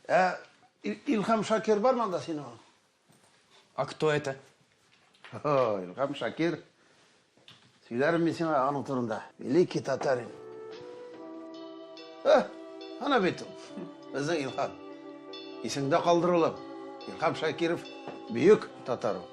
Ә Илһам Шакир бармы анда синең? А кто это? О, Илһам Шакир. Сөйләрем мин сиңа аның турында. Великий татарин. Э, ана бит ул. Безнең Илһам. Исеңдә калдыр, улым. Илһам Шакиров бөек татар ул.